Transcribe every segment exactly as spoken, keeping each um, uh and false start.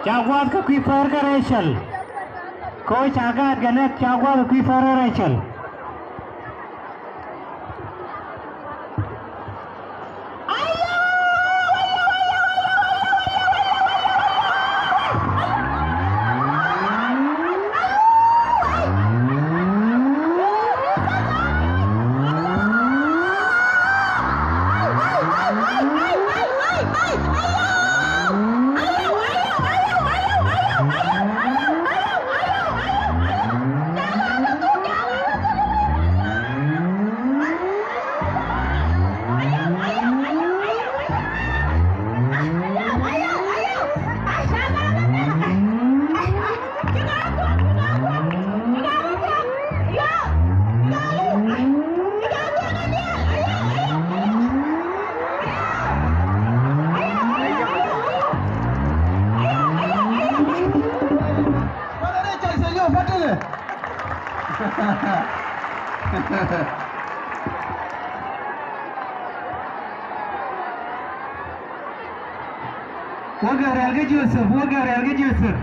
Ca gua̱a̱th kɛ kui̱ päär kä Rachel. Koc ca gaat kɛ nɛk, ca gua̱a̱th kɛ kui̱ päär kä Rachel. Wä Gabriel kä Joseph, wä Gabriel kä Joseph.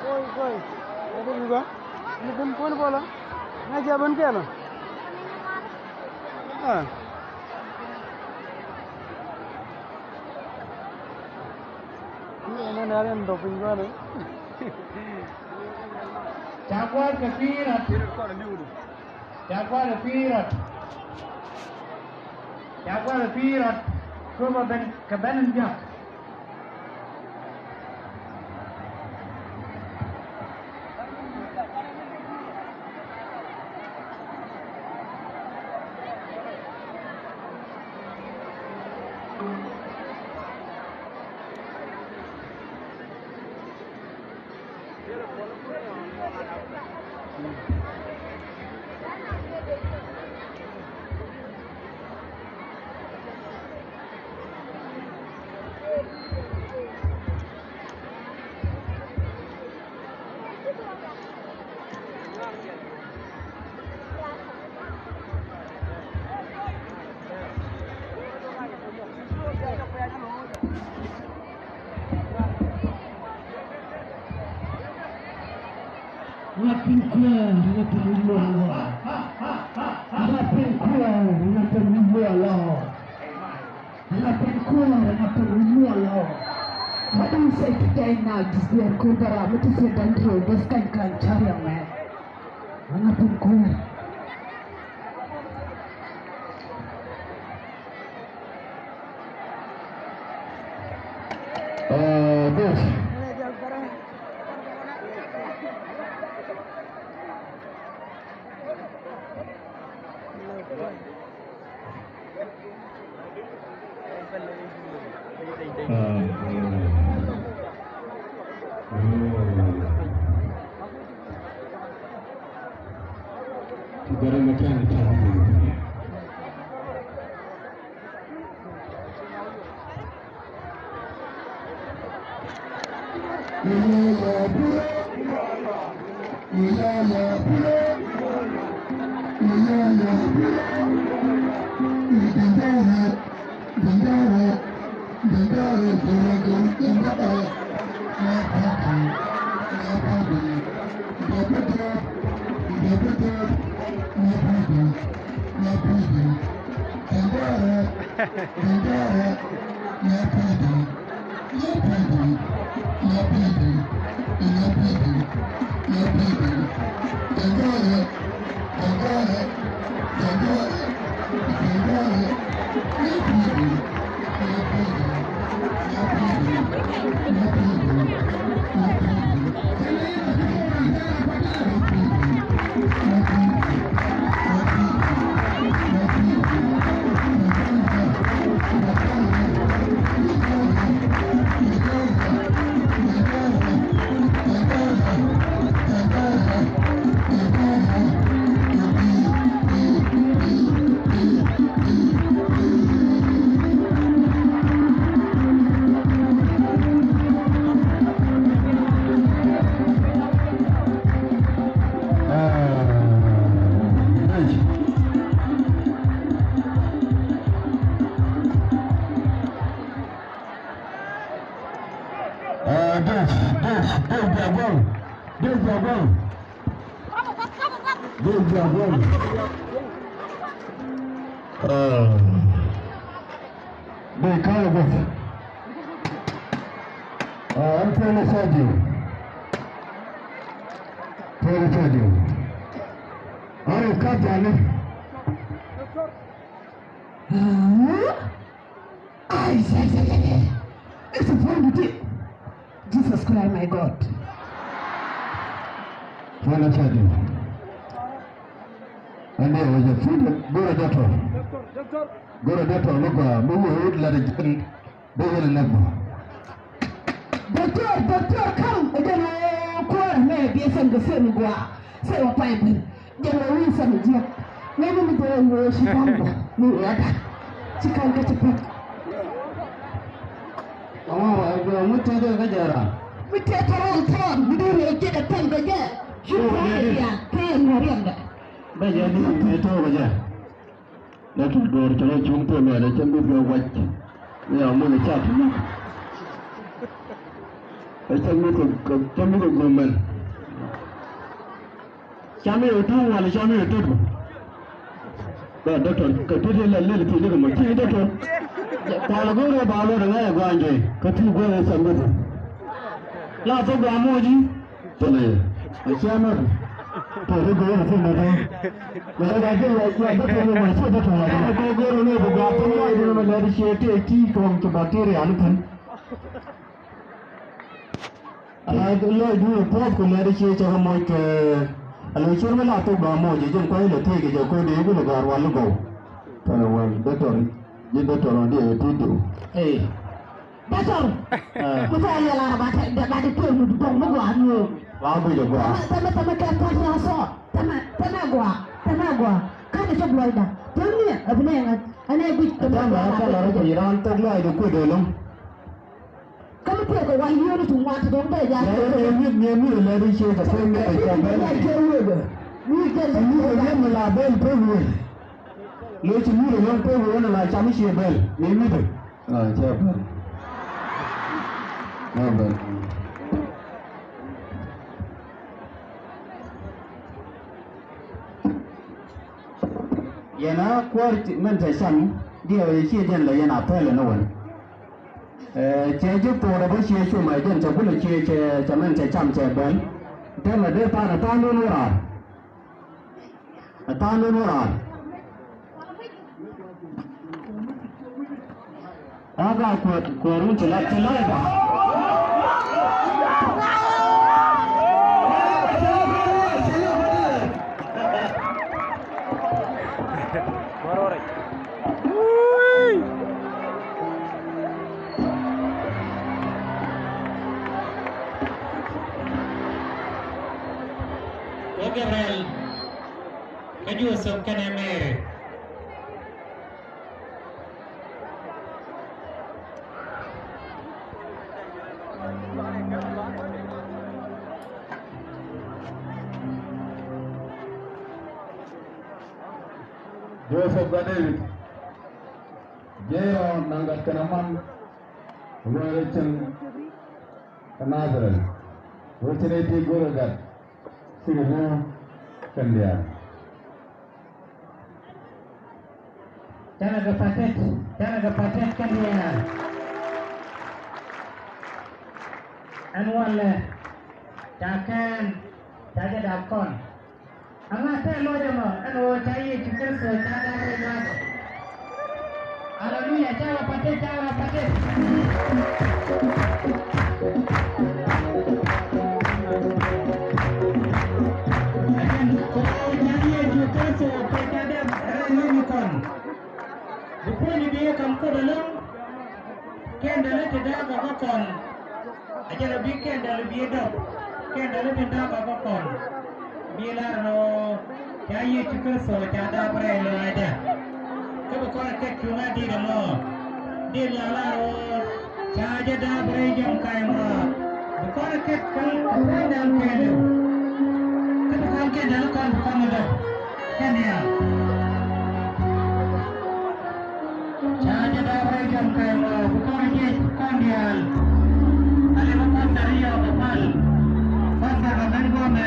Goi, goi. Ɛ dee yuka. Ni ben kuɔn bɔlɔ. Ŋa jɛ ben kɛnɔ. Ah. Ni ɛn ɛn ɛn dɔk piny gɔnɛ. Ca gua̱a̱th kɛ pi̱i̱ rat. Ca gua̱a̱th kɛ pi̱i̱ rat. Ca gua̱a̱th kɛ pi̱i̱ rat. Köpɛ ben kɛ ben in biak. Ŋa piny kuäär, ŋa piny wi̱i̱ muɔlɔ. Ŋa piny kuäär, ŋa piny wi̱i̱ muɔlɔ. Ŋa piny kuäär, ŋa piny wi̱i̱ muɔlɔ. What do you say today now, this year, Kudara, what is your country, this kind, kind, chariot man? Ŋa piny kuäär. Uh, this. Dave, Dave, Dave Jagol. Dave Jagol. Dave Jagol. Dave Jagol. An pɛn a sadiu. Pɛn a sadiu. An a sadiu. Ai, ai, ai, ai, ai. It's a fun today. Jesus Christ, my God. Fun today. Ɛn dee wä jɛ fun go̱rɛ jɛ tɔ. Go̱rɛ jɛ tɔ ni gɔaa mi wä wut lat jɛn dee wä lɛ lɛ gɔaa. Doctor, doctor, kam ɛ jɛn ɛ kuäär mɛ biɛ sɛn kɛ sɛn gɔaa. Sɛ wä pay bin. Jɛn wä wi̱i̱ sɛn jiɛk. Ŋäcni mi jɛ wä ci bambɔ mi wä da. Ci kan kä ci pek. Ɔmɔ wä jɛ mi tëë kä jɛ ran. Mi tëë tɔrɔl tɔrɔl mi di rɛy jɛ dɛ pɛn kɛ jɛ. Ci pek kɛ diaal pek ŋɔriɛm dɛ. Bɛ jɛ ni mi tëë kä jɛ. Dɔktɔr duɔ̱ɔ̱r cɛ rɔ cuŋ thok lɔcdä cä mi bɛ wac. Ni a mun cat. Ɛ cä mi kɛ, cä mi kɛ gomɛn. Cä mi kɛ tuŋ wala cä mi kɛ tut. Bɛ dɔktɔr kɛ tut ilɛ lil ti ni kɛ mɔ ti dɔktɔr. Kɔl go̱o̱r ɛ ba lɔ dɛ ŋa̱c ɛ gua̱a̱ny dee kɛ ti gua̱a̱ny ɛ cä mi kɛ. La thok gɔaa moc i̱. Tënɛ a ciɛ mɛt. Tëë ti go̱o̱r ti mɛt. Mɛ rɛ gɔaa jɛ ya ya bä tëë mɛ ciɛ bä tëë ya. Kɛ go̱o̱r ni bä gɔaa tëë mɛ ni mɛ lɛ ti ciɛ tëë ti kɔŋ ti bacteria ni thin. Ala lɔc du puɔth kɛ lɛ ti ciɛ cɛ kɛ mɔc kɛ. Ala ciɛ mɛ la thok gɔaa mɔc jɛ jɛn kuay lɛ tëë kɛ jɛ ko̱ dee bi lɛ gɔaa rual ni gɔw. Tëë wal dɔktɔr ji̱ dɔktɔr ɔ diɛ ti diw. Ey. Dɔktɔr. Ɛ. Ku thɔɔl yɛ lar ba te, ba te tuɔl mi dɔŋ mi gɔaa nuɔɔk. Ba guic ɛ gɔaa. Tɛmɛ, tɛmɛ, tɛmɛ kɛ pua̱c na sɔ. Tɛmɛ, tɛmɛ gɔaa, tɛmɛ gɔaa. Ka̱n ɛ cop luɔcda. Tɛmɛ ni ɛ bi nɛ ŋa̱c. Ɛn ɛ guic tɛmɛ gɔaa. Tɛmɛ ɛ tɛmɛ rɔ piny ran thok luɔcdɛ kuëdɛ lo̱ŋ. Kä mi tëëkɛ wal yio̱o̱ni ti ŋuan ti dɔ̱ŋ dee ja̱a̱k. Ɛ, ɛ, mi, mi, mi lɛ di cië kɛ pek mi kɛ cɛ bɛl. Mi kɛ cɛ wëëdɛ. Mi kɛ cɛ wëëdɛ. Mi kɛ cɛ wëëdɛ. Mi la bɛl pek wëëdɛ. Lö ci mi lɛ yɔ̱ŋ pek wëëdɛ la cam mi cië bɛl. Mi mi dee. Ah, cɛ bɛl. Cɛ bɛl. Yɛn a kuäär mɛn cɛ cam diɛw yɛ ciɛ jɛn lɛ yɛn a pɛlɛ ni wän. Ɛ, cɛ ji̱ puɔrɛ bä ciɛ cumɛ jɛn cɛ kulɛ ciɛ cɛ, cɛ mɛn cɛ cam cɛ bɛl. Tɛmɛ dee tha̱a̱n ɛ tha̱a̱n dun wä raar. Ɛ tha̱a̱n dun wä raar. Ɛ gaa kuäär, kuäär wun ci la, ci la ɛ ba. Wä Gabriel kä Joseph kɛnɛ Mary. Joseph gat David. Jɛ ɔ naŋ gat kɛn aman. Ruɔ̱n rɛ cieŋ kä Nazareth. Wecin iti go̱rɛ gat. Cikɛ ni kɛn diaal. Canɛ kɛ patet, canɛ kɛ patet kɛn diaal. Ɛn walɛ ca kɛn ca jɛ dap kɔn. Ama tɛɛ lɔc ɛmɔ ɛn ɣöö ca Yecu Kritho ca dap rɛy lɔaacɛ. Aleluya, ca wä patet, ca wä patet. Amen. Kɛ ɣöö ca Yecu Kritho pek ca dap rɛy lɔaacɛ kɔn. Bi puɔ̱ny bi kam Kuoth ɛlɔ̱ŋ. Kɛn dee lɛ ti dap kä kɔn. A jɛn a bi kɛn dee lɛ bi dɔp. Kɛn dee lɛ ti dap kä kɔn. Bi lar nɔ ca Yecu Kritho ca dap rɛy lɔaacdä. Kä bi kɔn a kɛk cuŋ a dit ɛmɔ. Dit la lar wä ca jɛ dap rɛy jɔm ka̱ny mɔ. Bi kɔn a kɛk kä a puɔ̱ny dan kɛɛliw. Kä bi kɔn kɛn dee lɛ kɔn bi kɔn a dɔp. Kɛn diaal. Ca jɛ dap rɛy jɔm ka̱ny mɔ, bi kɔn jiɛc kɔn diaal. Alɛ bä pastor Yɔk Pal. Pastor bɛ ben guɔmɛ.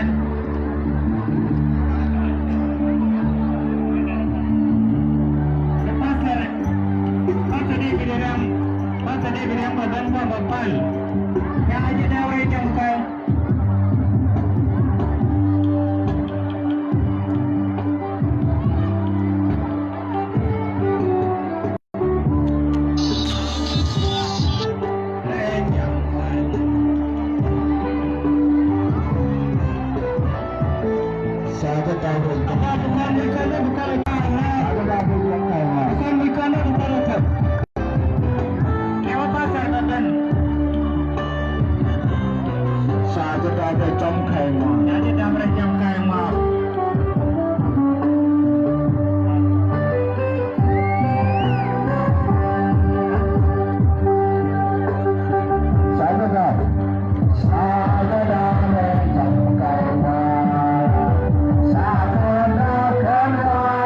Pastor, Pastor David Ram, Pastor David Ram bɛ ben guɔmɛ Pal. Ca jɛ dap rɛy jɔm ka̱ny. Ca jɛ dap rɛy jɔm ka̱ny mɔ. Ca jɛ dap rɛy jɔm ka̱ny mɔ. Ca jɛ dap. Ca jɛ dap rɛy jɔm ka̱ny mɔ. Ca jɛ dap ka̱ny mɔ.